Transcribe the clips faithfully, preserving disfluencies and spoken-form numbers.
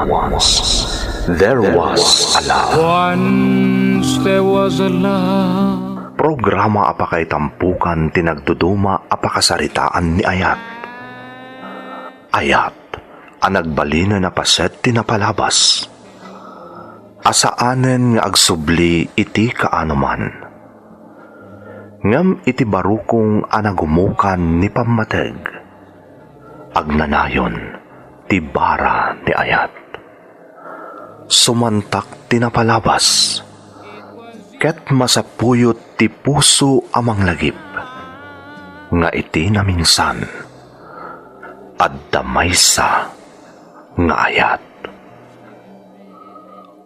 Once there was a love. Once there was a love. Programa a pakaitampukan ti nagduduma a pakasaritaan ni ayat. Ayat a nagbalinen a paset ti napalabas. A saanen nga agsubli iti kaanoman. Ngem iti barukong a nagumukan ni pammateg, agnanayon ti bara ni ayat. Sumantak ti napalabas, ket masapuyot ti puso a manglagip, nga iti naminsan, adda maysa nga ayat.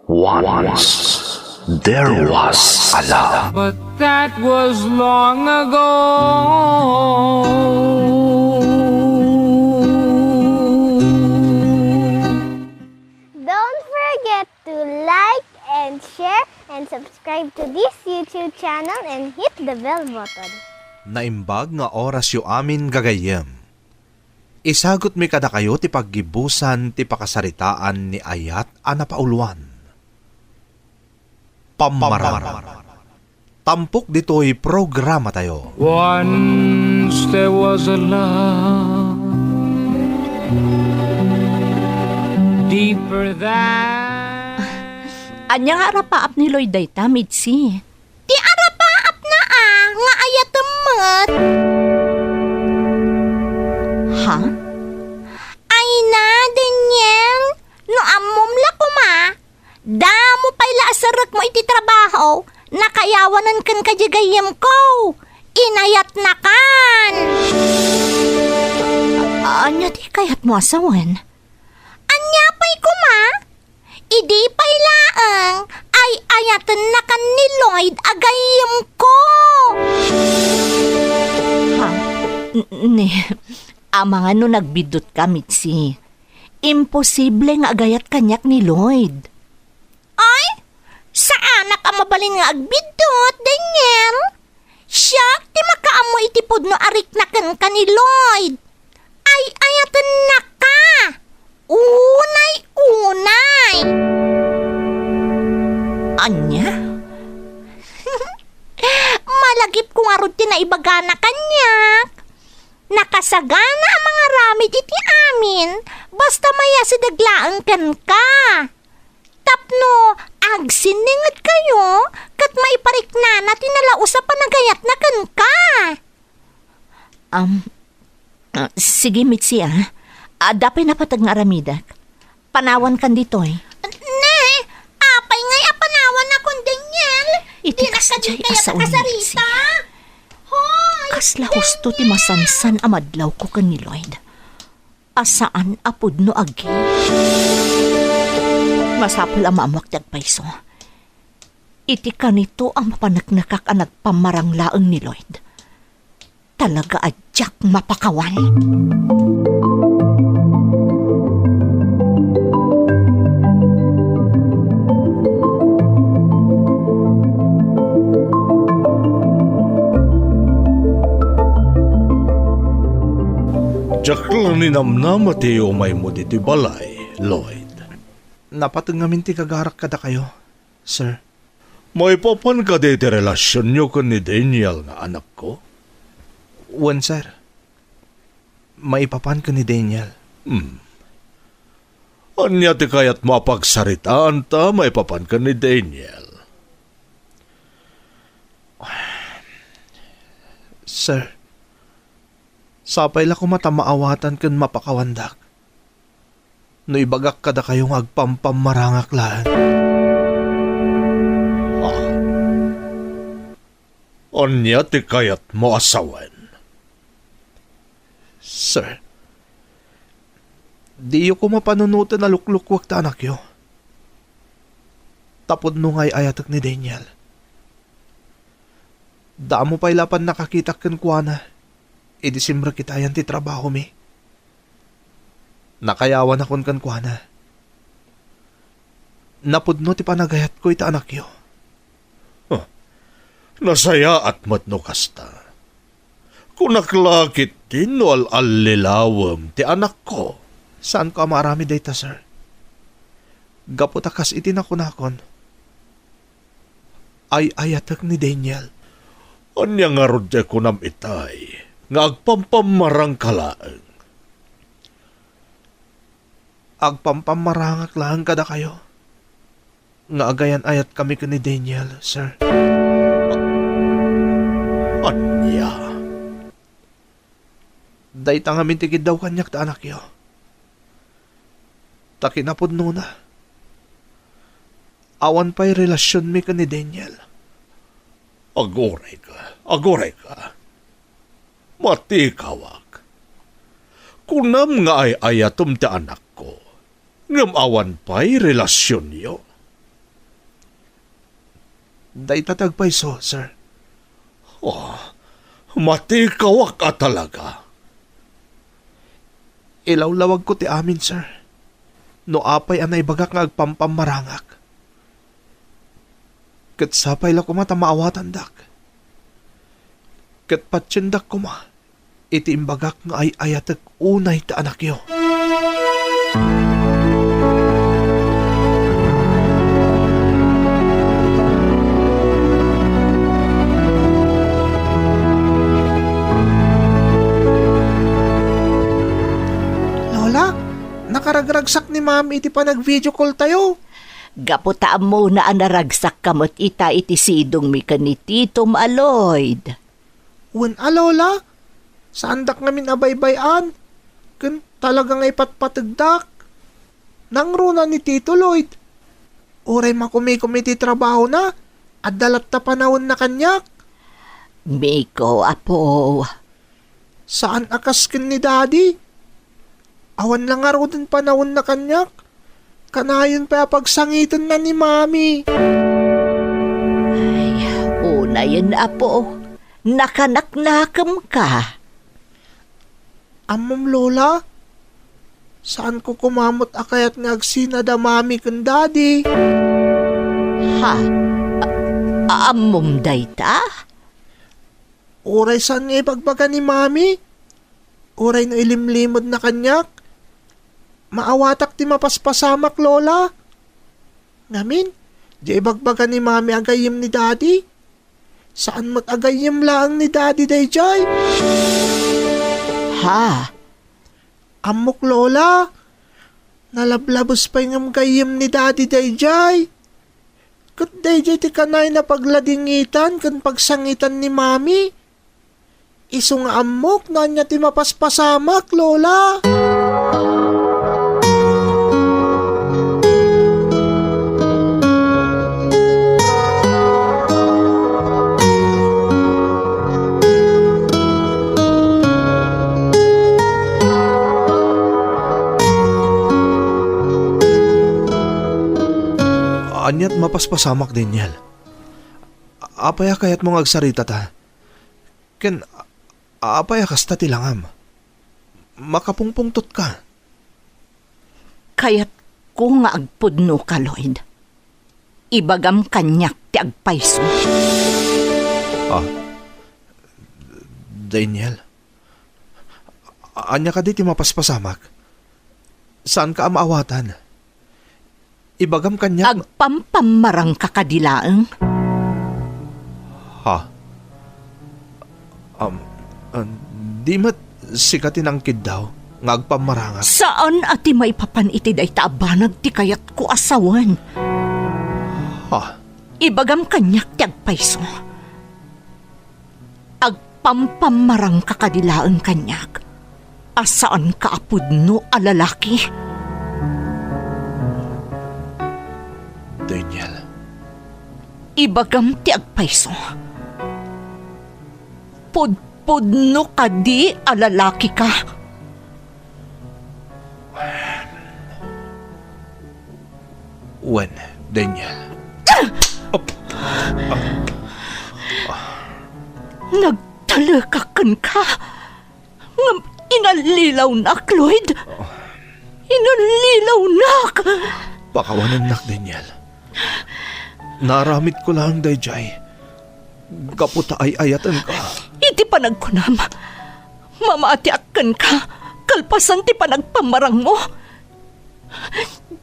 Once there was a love. But that was long ago. Don't forget to like and share and subscribe to this YouTube channel and hit the bell button. Naimbag nga orasyo amin, gagayyem. Isagutmi kadakayo ti paggibusan ti pakasaritaan ni ayat a napauluan. Pammarang. Tampok ditoy programatayo. Once there was a love deeper than. Ania nga arapaap ni Lloyd dayta, Mitzi? Ti arapaapna a nga ayatem met. Ha? Ay na, Daniel, no ammom la koma, damo pay la a serrekmo iti trabaho, nakayawanen kenka diay gayyemko. Inayatnakan. A-, ania ti kayatmo a sawen? Ania pay koma? Idi pay laeng, ay-ayatennakan ni Lloyd a gayyemko. Ha? N-, ni, amangan no nagbiddutka, Mitzi. Imposible nga agayat kaniak ni Lloyd. Ay, saanak a mabalin nga agbiddut, Daniel. Siak ti makaammo iti pudno a rikna kenka ni Lloyd. Ay-ayatennaka. Unay-unay. Ania? Malagipko ngarud ti naibagana kaniak. Nakasagana a mangaramid iti amin, basta mayasideg laeng kenka. Tapno agsinningedkayo ket maipariknana ti nalaus a panagayatna kenka. Am, ah, sige, Mitzi, ah. Adda pay napateg nga aramidek. Panawankan ditoy. Ne, apay ngay a panawanakon, Daniel? Iti kasdiay a sawen, Mitzi. Hoy, kasla husto ti masansan a madlawko ken ni Lloyd. A saan a pudno a gift. Masapul a maammoak ti agpayso. Iti kanito a mapaneknekak a nagpammarang laeng ni Lloyd, talaga a diak mapakawan. Diak la ninamnama ti umaymo ditoy balay, Lloyd. Napateg ngamin ti gagarak kadakayo, sir. Maipapan kadi ti relasionyo ken ni Daniel nga anakko? Wen, sir. Maipapan ken ni Daniel. Hmm. Ania ti kayatmo a pagsaritaan ta maipapan ken ni Daniel? Sir, sapay la koma ta maawatan ken mapakawandak no ibagak kadakayo nga agpampammarangak laeng. Ah. Ania ti kayatmo a sawen? Sir, diyo koma panunoten a luklukuek ti anakyo. Ta pudno nga ay-ayatek ni Daniel. Damo pay la pannakakitak kenkuana idi simrekitayan ti trabahomi. Nakayawanakon kenkuana. Napudno ti panagayatko iti anakyo. Huh. Nasayaat met no kasta. Kunak la ketdi no al-allilawem ti anakko. Saanko a maaramid dayta, sir. Gapu ta kas iti nakunakon, ay-ayatek ni Daniel. Ania ngarud ti kunam itay nga agpampammarangka laeng? Agpampammarangak laeng kadakayo nga agayan-ayatkami ken ni Daniel, sir. Ania? Dayta ngamin ti kiddaw kaniak ti anakyo. Ta kinapudnona, awan pay relasionmi ken ni Daniel. Agurayka, agurayka. Matikawak. Kunam nga ay-ayatem ti anakko, ngem awan pay relasionyo. Dayta ti agpayso, sir. Oh, matikawak a talaga. Ilawlawagko ti amin, sir. No apay a naibagak nga agpampammarangak, ket sapay la koma ta maawatandak. Ket patiendak koma iti imbagak nga ay-ayatek unay ti anakyo. Lola, nakaragragsak ni Mami iti panag-video call tayo. Gapu ta ammona a naragsakka met ita iti sidongmi ken ni Titom a Lloyd. Wen a, Lola, saandak ngamin a baybay-an, ken talaga nga ipatpategdak. Nangruna ni Tito Lloyd. Uray makumikom iti trabahona, adda latta panawenna kaniak. Miko, apo. Saan a kas ken ni Daddy. Awan la ngaruden panawenna kaniak. Kanayon pay a pagsangitenna ni Mami. Ay, unayen, apo. Nakanaknakemka. Ammom, Lola? Saanko koma met a kayat nga agsina da Mami ken Daddy. Ha? A-, ammom dayta? Uray saan nga ibagbaga ni Mami, uray no ilimlimedna kaniak, maawatak ti mapaspasamak, Lola. Ngamin, di ibagbaga ni Mami a gayyem ni Daddy. Saan met a gayyem laeng ni Daddy daydiay. Ha? Ammok, Lola. Nalablabes pay ngem gayyem ni Daddy daydiay. Ket daydiay ti kanayon a pagladingitan ken pagsangitan ni Mami. Isu nga ammok no ania ti mapaspasamak, Lola. Ania ti mapaspasamak, Daniel? Apay a kayatmo nga agsaritata? Ken a-, apay a kasta ti langam? Makapungpungtotka. Kayatko nga agpudnoka, Lloyd. Ibagam kaniak ti agpayso. Ah, Daniel, ania kadi ti mapaspasamak? Saanka a maawatan? Ibagam kaniak. Agpampammarangka kadi laeng? Ha? Um, uh, di met sika ti nangkiddaw nga agpammarangak? Saan a ti maipapan iti dayta a banag ti kayatko a sawen. Ha? Ibagam kaniak ti agpayso. Agpampammarangka kadi laeng kaniak a saanka a pudno a lalaki? Daniel. Ibagam ti agpayso. Pudpudno kadi a lalakika? Wen, Daniel. Ap-, ah, ah. Nagtalekak kenka, ngem inallilawnak, Lloyd. Inallilawnak! Pakawanennak, Daniel. Naaramidko laeng daydiay gapu ta ay-ayatenka. Iti panagkunam, mamatiak kenka kalpasan ti panagpammarangmo.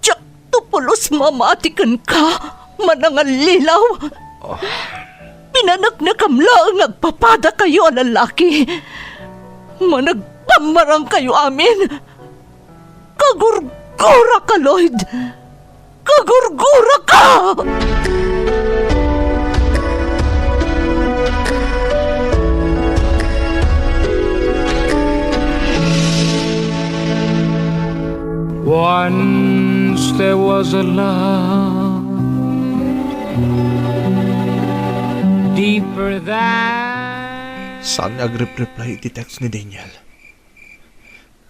Diakto Pulos mamati kenka, manangallilaw. Ah. Pinaneknekam laeng nga agpapadakayo a lalaki. Managpammarangkayo amin. Kagurguraka, Lloyd! Kagurguraka! Once there was a love deeper than. Saan nga agrep-reply iti text ni Daniel?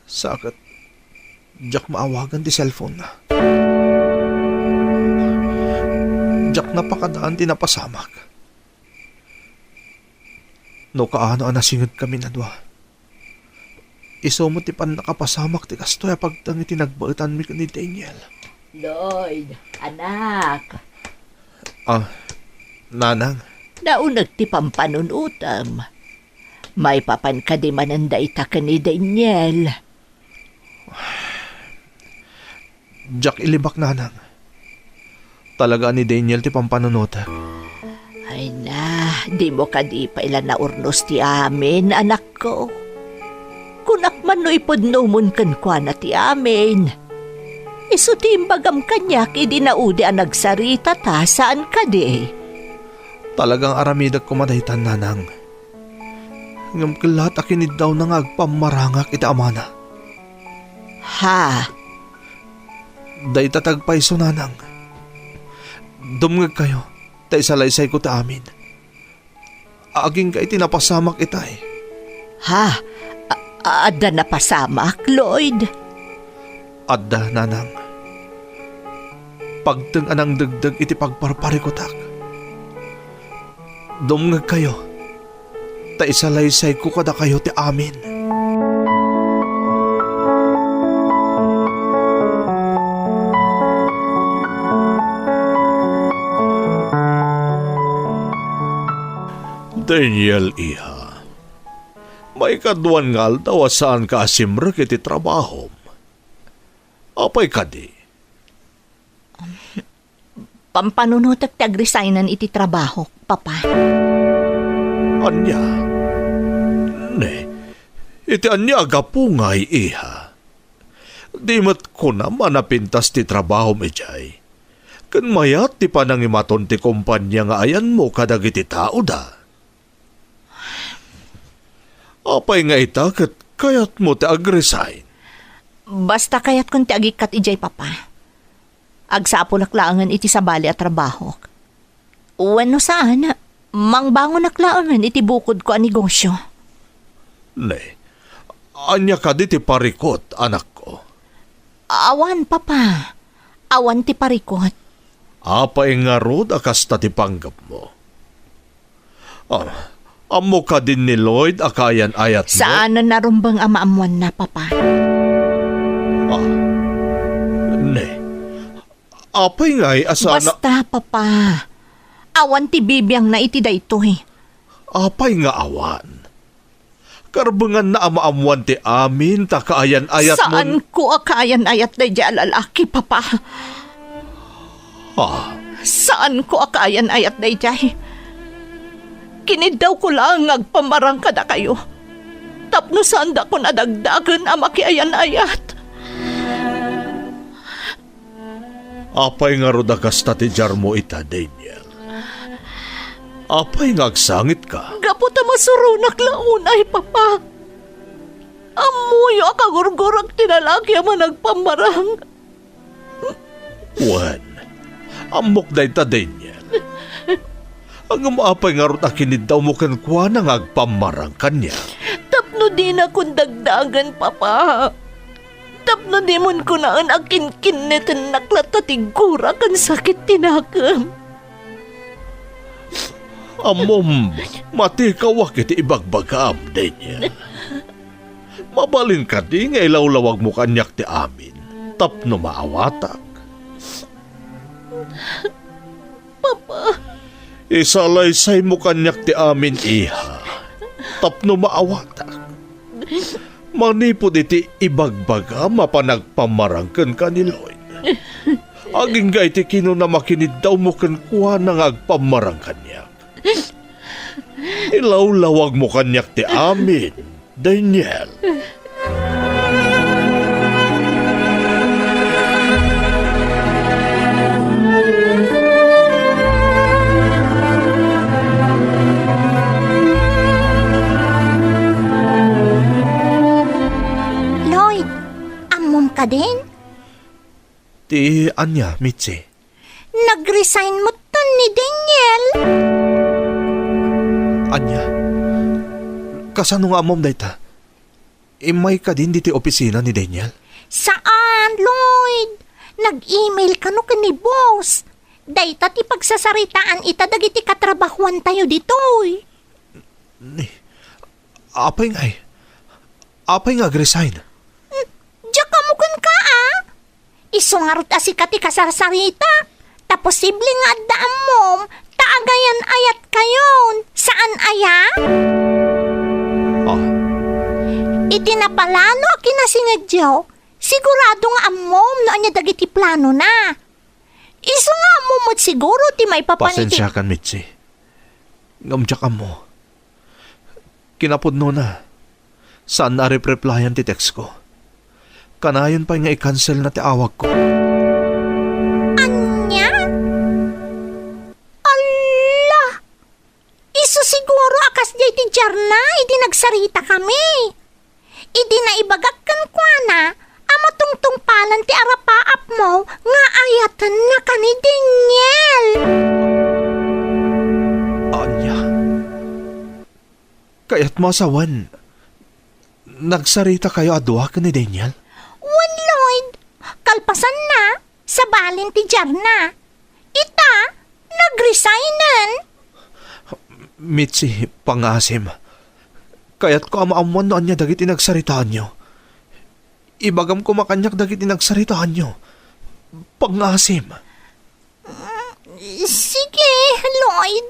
Sa ket, diak maawagan ti cellphone-na. Diak napakadaan ti napasamak. No kaano a nasingedkamin a dua, isu met ti pannakapasamak ti kastoy a pagteng iti nagbaetanmi ken ni Daniel. Lloyd, anak. Ah, nanang. Nauneg ti pampanunotem. Maipapan kadi manen dayta ken ni Daniel? Diak ilibak, nanang. Talaga a ni Daniel ti pampanunotek. Ay na, dimo kadi pay la naurnos ti amin, anakko? Kunak man no ipudnomon kenkuana ti amin. Isu ti imbagam kaniak idi naudi a nagsaritata, saan kadi? Talagang aramidek koma daytan, nanang. Ngem kellaat a kiniddawna nga agpammarangak iti amana. Ha? Dayta ti agpayso, nanang. Dumngegkayo, ta isalaysayko ti amin. Agingga iti napasamak itay. Ha? A-, adda napasamak, Lloyd? Adda, nanang. Pagteng a nangdegdeg iti pagparparikutak. Dumngegkayo, ta isalaysayko kadakayo ti amin. Daniel, iha, maikaduan nga aldaw a saanka a simrek iti trabahom. Apay kadi? Pampanunotek ti agresignan iti trabahok, Papa. Ania? Ne, iti ania a gapu ngay, iha? Di met kunam a napintas ti trabahom idiay? Ken mayat ti panangimaton ti kompania nga ayanmo kadagiti taoda. Apay nga ita ket kayatmo ti agresign? Basta kayatkon ti agikkat idiay, Papa. Agsapulak laengen iti sabali a trabahok. Wenno saan, mangbangonak laengen iti bukodko a negosyo. Ne, ania kadi ti parikut, anakko? Awan, Papa. Awan ti parikut. Apay ngarud a kasta ti panggepmo? Ah, ammo kadin ni Lloyd a kaayan-ayatmo? Saan a narumbeng a maammoanna, Papa. Ah, ne. Apay ngay a saan a... Basta, Papa. Awan ti bibiangna iti daytoy. Apay nga awan? Karbenganna a maammoan ti amin ta kaayan-ayatmon. Saanko a kaayan-ayat daydiay a lalaki, Papa. Ah. Saanko a kaayan-ayat daydiay. Kiniddawko laeng nga agpammarang kadakayo tapno saandakon a dagdagen a makiayan-ayat. Apay ngarud a kasta ti diarmo ita, Daniel? Apay nga agsangitka? Gapu ta masuronak la unay, Papa. Ammoyo a kagurgurak ti lalaki a managpammarang. Wen, ammok dayta, Daniel. Ngem apay ngarud a kiniddawmo kenkuana nga agpammarang kaniak? Tapno dinakon dagdagen, Papa. Tapno dimon kunaen a kinkinnitennak latta ti gura ken sakit ti nakem. Ammom, matikawak iti ibagbagam, Daniel. Mabalin kadi nga ilawlawagmo kaniak ti amin tapno maawatak? Papa. Isalaysaymo kaniak ti amin, iha, tapno maawatak. Manipud iti ibagbagam a panagpammarang kenka ni Lloyd. Agingga iti kinuna makiniddawmo kenkuana nga agpammarang kaniak. Ilawlawagmo kaniak ti amin, Daniel. Lloyd, ammom kadin? Ti ania, Mitzi? Nag-resign metten ni Daniel. Ania? Kasano nga ammom dayta? Immay kadin ditoy opisina ni Daniel? Saan, Lloyd. Nag-email kano ken ni boss. Dayta ti pagsasaritaan ita dagiti katrabahuantayo ditoy. Ni, apay ngay? Apay nga agresign? Hmm, diak ammo kenka, a? Isu ngarud a sika ti kasarsarita, ta posible nga adda ammom ta agayan-ayatkayon, saan aya? Ah. Iti napalano a kinasingedyo, sigurado nga ammom no ania dagiti planona. Isu nga ammom met siguro ti maipapan iti Pasensiakan, Mitzi. Ngem diak ammo. Kinapudnona, saan a rep-replyan ti text ko. Kanayon pay nga i-cancel na ti awag ko. Ania? Alla! Isu siguro a kasdiay ti Jarna idi nagsaritami. Idi naibagak kenkuana a matungtungpalan ti arapaapmo nga ayatennaka ni Daniel. Ania? Kayatmo a sawen, nagsaritakayo a dua ken ni Daniel? Wen, Lloyd. Kalpasanna, sabalin ti Jarna. Ita, nagresignen. Mitzi, pangngaasim. Kayatko a maammuan no ania dagiti nagsaritaanyo. Ibagam koma kaniak dagiti nagsaritaanyo. Pangngaasim. Mm, sige, Lloyd.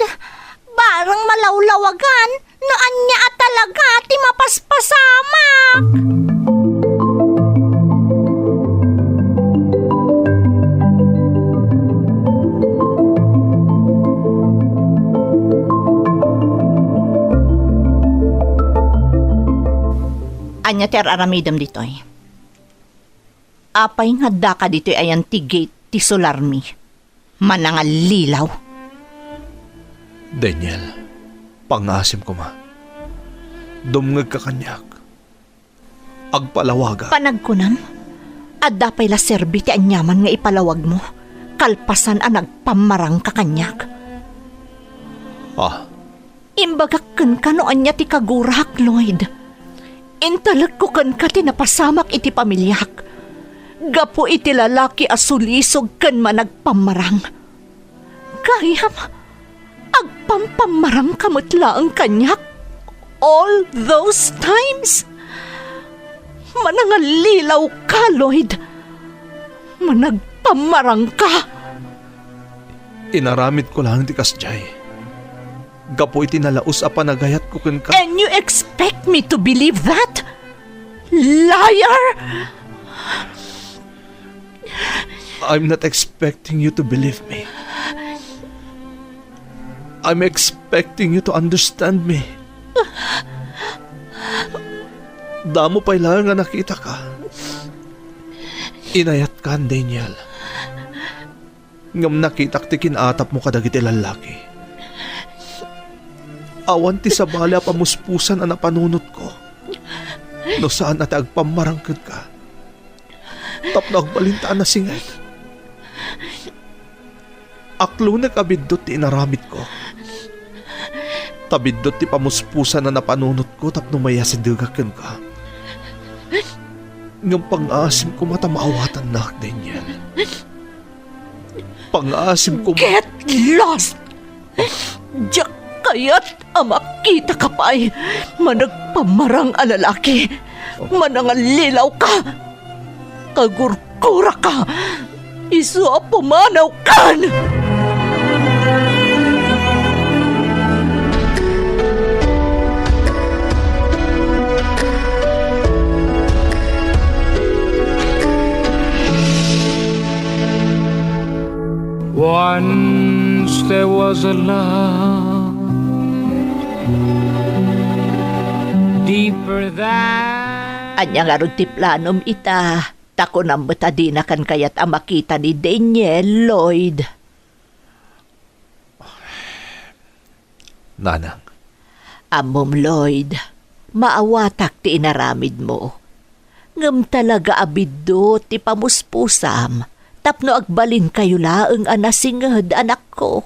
Barang malawlawagan no ania a talaga ti mapaspasamak. Ania ti ar-aramidem ditoy? Apay nga addaka ditoy ayan ti gate ti solarmi? Manangallilaw. Daniel, pangngaasim koma. Dumngegka kaniak. Agpalawagak. Panagkunam, adda pay la serbi ti aniaman nga ipalawagmo, kalpasan a nagpammarangka kaniak. Ah, Imbagak kenka no ania ti kagurak, Lloyd. Intalekko kenka ti napasamak iti pamiliak gapu iti lalaki a sulisog ken managpammarang. Gayam, agpampammarangka met laeng kaniak all those times? Manangallilawka, Lloyd. Managpammarangka. Inaramidko laeng ti kasdiay gapu iti nalaus a panagayatko kenka. And you expect me to believe that? Liar! I'm not expecting you to believe me. I'm expecting you to understand me. Damo pay laeng nga nakitaka. Inayatkan, Daniel. Ngem nakitak ti kin-atapmo kadagiti lallaki. Awan ti sabali a pamuspusan a napanunotko no saan a ti agpammarang kenka tapno agbalinta a nasinget. Aklonek a biddut ti inaramidko. Ta biddut ti pamuspusan a napanunotko tapno mayasidegak kenka. Ngem pangngaasim koma ta maawatannak, Daniel. Pangngaasim koma. Get lost! Diak kayat a makitaka pay. Managpammarang a lalaki. Manangallilawka. Kagurguraka. Isu a pumanawkan! Once there was a love deeper than. Ania ngarud ti planom ita? Ta kunam met a dinakan kayat a makita ni Daniel, Lloyd. Nanang. Ammom, Lloyd, maawatak ti inaramidmo. Ngem talaga a biddut ti pamuspusam tapno agbalinkayo laeng a nasinged, anakko.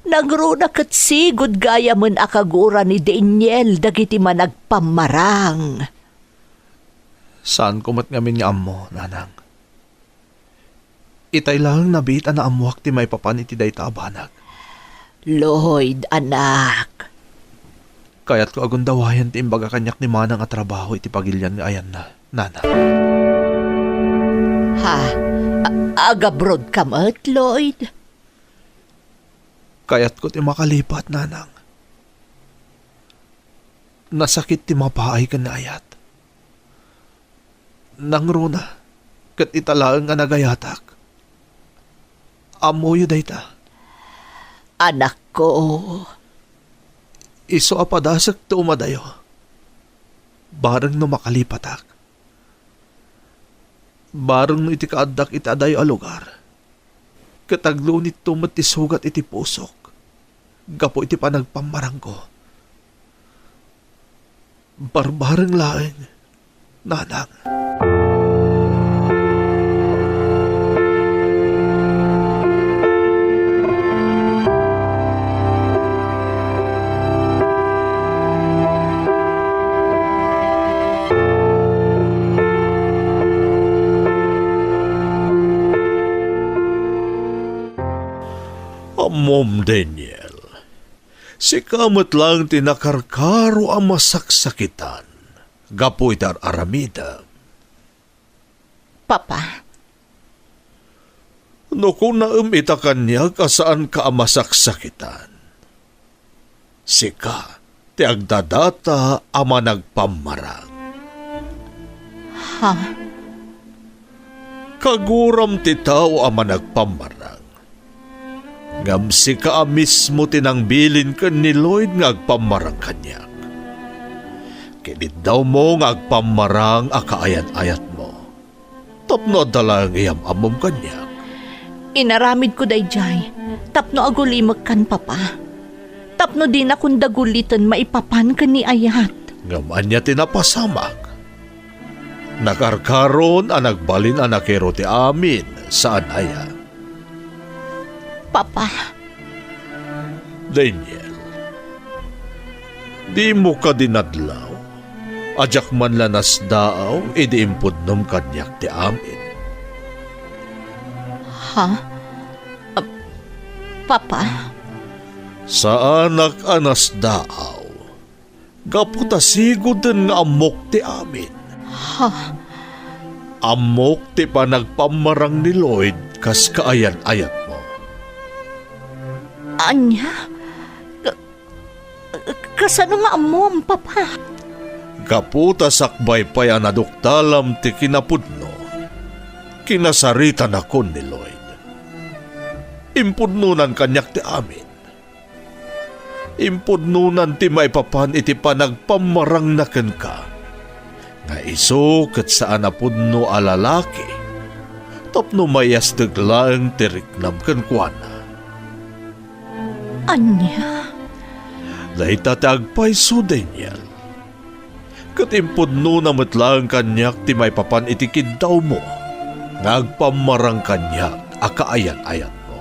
Nangruna ket sigud gayamen a kagura ni Daniel dagiti managpammarang. Saanko met ngamin nga ammo, Nanang. Itay laeng nabiit a naammoak ti maipapan iti dayta a banag. Lloyd, anak. Kayatko a gundawayan ti imbaga kaniak ni Manang a trabaho iti pagilian nga ayanna, Nanang. Ha? A-, agabroad ka met, Lloyd? Kayatko ti makalipat, Nanang. Nasakit ti mapaay ken ni ayat. Nangruna, ket ita laeng a nagayatak. Ammoyo dayta. Anakko. Isu a padasekto umadayo. Bareng no makalipatak. Bareng no iti kaaddak iti adayo a lugar. Ket aglunitto met ti sugat iti pusok gapu iti panagpammarangko. Barbareng laeng, Nanang. Ammom, Daniel, sika met laeng ti nakarkaro a masaksakitan gapu iti ar-aramidem. Papa. No kunaem ita kaniak a saanka a masaksakitan, sika ti agdadata a managpammarang. Ha? Kaguram ti tao a managpammarang. Ngem sika a mismo ti nangbilin ken ni Lloyd nga agpammarang kaniak. Kiniddawmo nga agpammarang a kaayan-ayatmo. Tapno adda laeng iyam-ammom kaniak. Inaramidko daydiay tapno agulimekkan, Papa. Tapno dinakon daguliten maipapan ken ni ayat. Ngem ania ti napasamak? Nakarkaron a nagbalin a nakiro ti amin, saan aya? Papa. Daniel, dimo kadi nadlaw a diak man la nasdaaw idi impudnom kaniak ti amin? Ha? Ah, Papa? Saanak a nasdaaw. Gapu ta siguden nga ammok ti amin. Ha? Ammok ti panagpammarang ni Lloyd kas kaayan-ayatmo. Ania? Ka-, kasano nga ammom, Papa? Gapu ta sakbay pay a naduktalam ti kinapudno, kinasaritanakon ni Lloyd. Impudnonan kaniak ti amin. Impudnonan ti maipapan iti panagpammarangna kenka, nga isu ket saan a pudno a lalaki, tapno maiasteg laeng ti riknam kenkuana. Ania? Dayta ti agpayso, Daniel. Ket impudnona met laeng kaniak ti maipapan iti kiddawmo nga agpammarang kaniak a kaayan-ayatmo.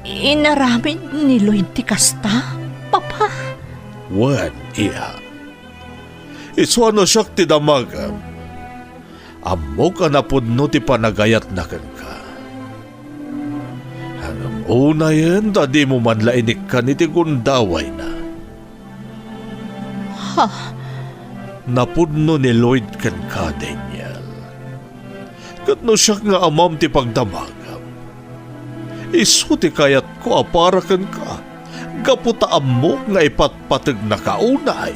Inaramid ni Lloyd ti kasta, Papa? Wen, iya. Isu a no siak ti damagem, ammok a napudno ti panagayatna kenka. Ngem unayen ta dimo man la inikkan iti gundawayna. Ha? Napudno ni Lloyd kenka, Daniel. Ket no siak nga amam ti pagdamagam, isu ti kayatko a para kenka, gapu ta ammok nga ipatpategnaka unay.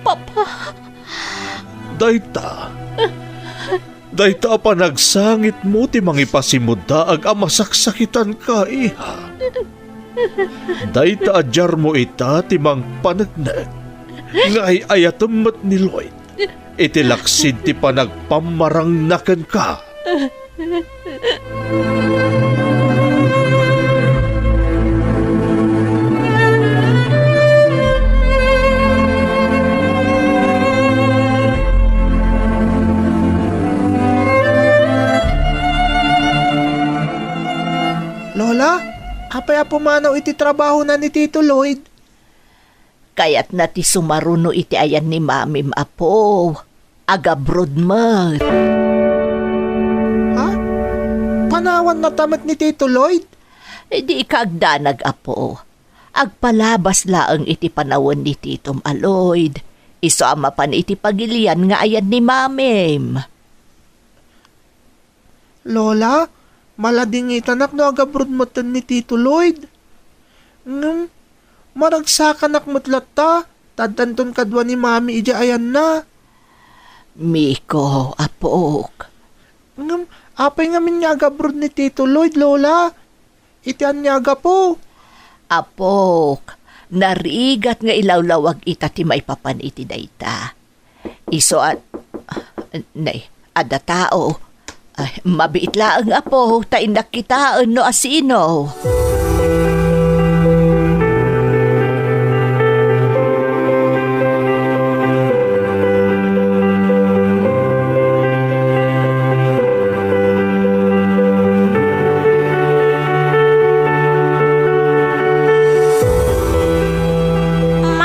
Papa. Dayta, Dayta a panagsangitmo ti mangipasimuddaag a masaksakitanka, iha. Dayta a diarmo ita ti mangpaneknek nga ay-ayatem met ni Lloyd iti laksid ti panagpammarangna kenka. Lola, apay a pumanaw iti trabahona ni Tito Lloyd? Kayatna ti sumaruno iti ayan ni Mamim, Apo. Agabroad met. Ha? Panawanna ta met ni Tito Lloyd? Diika agdanag, Apo. Agpalabas laeng iti panawen ni Titom a Lloyd. Isu a mapan iti pagilian nga ayan ni Mamim. Lola, maladingitanak no agabroad metten ni Tito Lloyd. Ngem, maragsakanak met latta, ta addanton kadua ni Mami idiay ayanna. Miko, apok. Ngem, apay ngamin nga agabroad ni Tito Lloyd, Lola? Iti ania a gapu? Apok, narigat nga ilawlawag ita ti maipapan iti dayta. Isu a, nay, adda tao. Ay, mabiit laeng, Apo, ta innak kitaen no asino.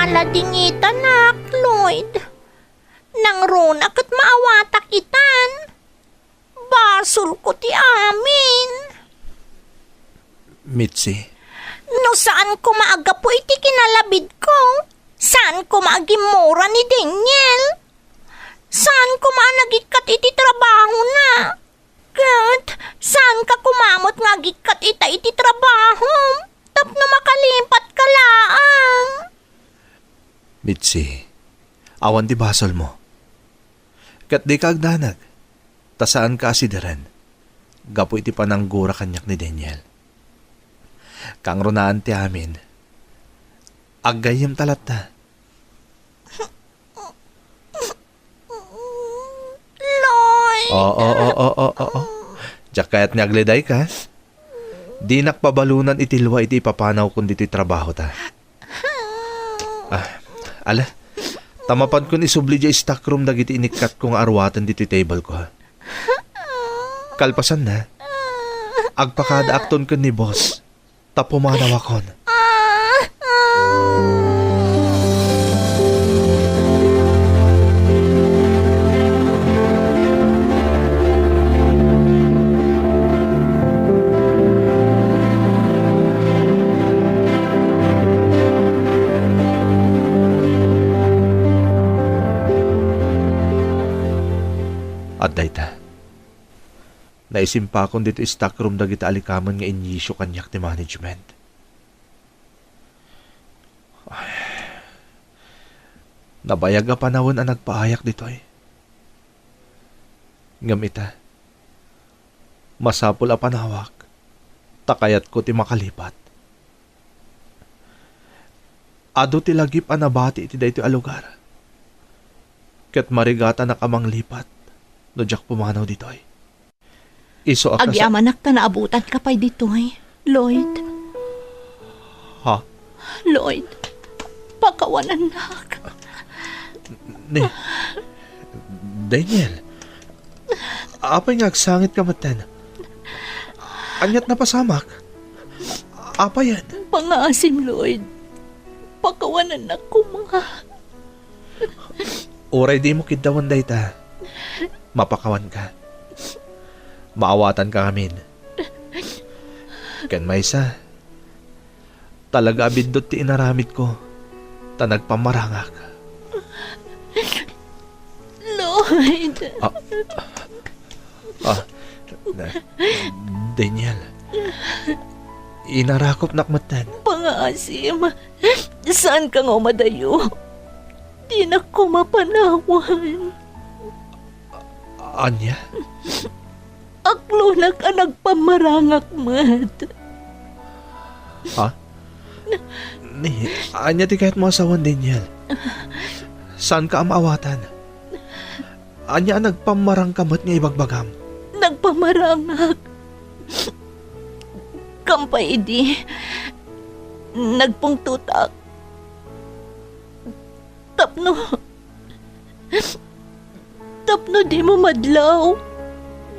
Maladingitanak, Lloyd. Nangruna ket maawatak itan. Basolko ti amin. Mitzi. No saan koma a gapu iti kinalabidko, saan koma a gimmura ni Daniel. Saan koma a nagikkat iti trabahona. Ket saanka koma met nga agikkat ita iti trabahom tapno makalipatka laeng. Mitzi, awan ti basolmo. Ket dika agdanag, ta saanka a sideren gapu iti pananggura kaniak ni Daniel. Kangrunaan ti amin. Aggayyemta latta. Lloyd! Oo, oo, oo, oo. Diak kayat nga agledayka. Dinak pabalonan iti lua iti ipapanawkon ditoy trabahota. Ah, ala, ta mapankon isubli diay stockroom dagiti inikkatko nga aruaten ditoy tableko. Kalpasanna, agpakadaakton ken ni boss. Ta pumanawakon. Adda ita. Naisimpakon ditoy stockroom dagiti alikamen nga inyisyu kaniak ti management. Ay. Nabayag a panawen a nagpaayak ditoy. Ngem ita, masapul a panawak, ta kayatko ti makalipat. Adu ti lagip a nabati iti daytoy a lugar. Ket marigatanak a manglipat no diak pumanaw ditoy. Isu a kasa- Agyamanak ta naabutanka pay ditoy, Lloyd. Ha? Lloyd, pakawanannak. Ni, Daniel, apay nga agsangitka metten? Aniat napasamak? Apayen? Pangaasim, Lloyd. Pakawanannak koma. Uray dimo kiddawen dayta, mapakawanka. Maawatanka ngamin. Ken maysa, talaga a biddut ti inaramidko, ta nagpammarangak. Lloyd! Ah, ah, na, Daniel, inarakupnak metten. Pangaasim, saanka nga umadayo? Dinak koma panawan. Ania? Aklonak a nagpammarangak met. Ha? Ni, ania ti kayatmo a sawen, Daniel? Saanka a maawatan? Ania a nagpammarangka met nga ibagbagam? Nagpammarangak. Kampay idi, nagpungtotak. Tapno, tapno dimo madlaw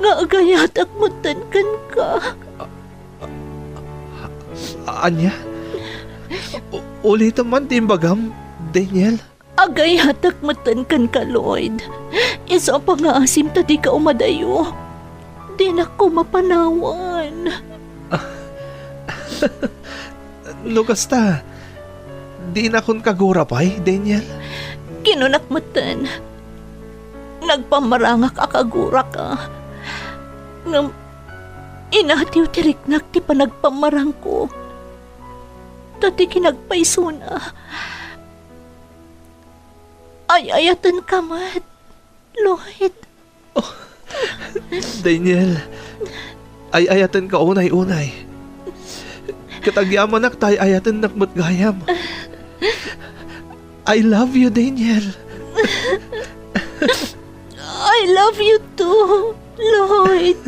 nga agayatak metten kenka. Ania? U-, ulitem man ti imbagam, Daniel. Agayatak metten kenka, Lloyd. Isu a pangngaasim ta dika umadayo. Dinak koma panawen. No kasta, dinakon kagura pay, Daniel? Kinunak metten, nagpammarangak a kaguraka. Ngem inatiw ti riknak ti panagpammarangko. Ta ti kinagpaysona, ay-ayatenka met, Lloyd. Daniel, ay-ayatenka unay-unay. Ket agyamanak ta ay-ayatennak met gayam. I love you, Daniel. I love you too, Lloyd.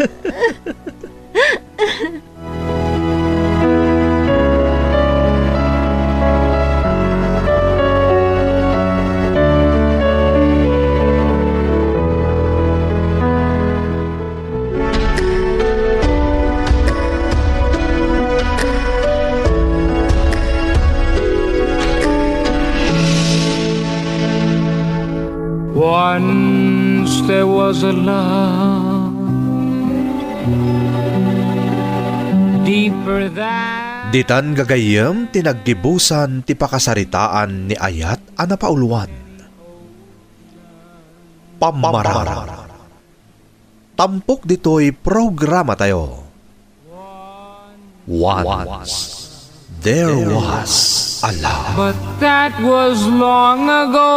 Once there was a love deeper than. Ditan gagayyem ti naggibusan ti pakasaritaan ni Ayat a napauluan. Pammarang. Tampok ditoy programatayo. Once there was a love. But that was long ago.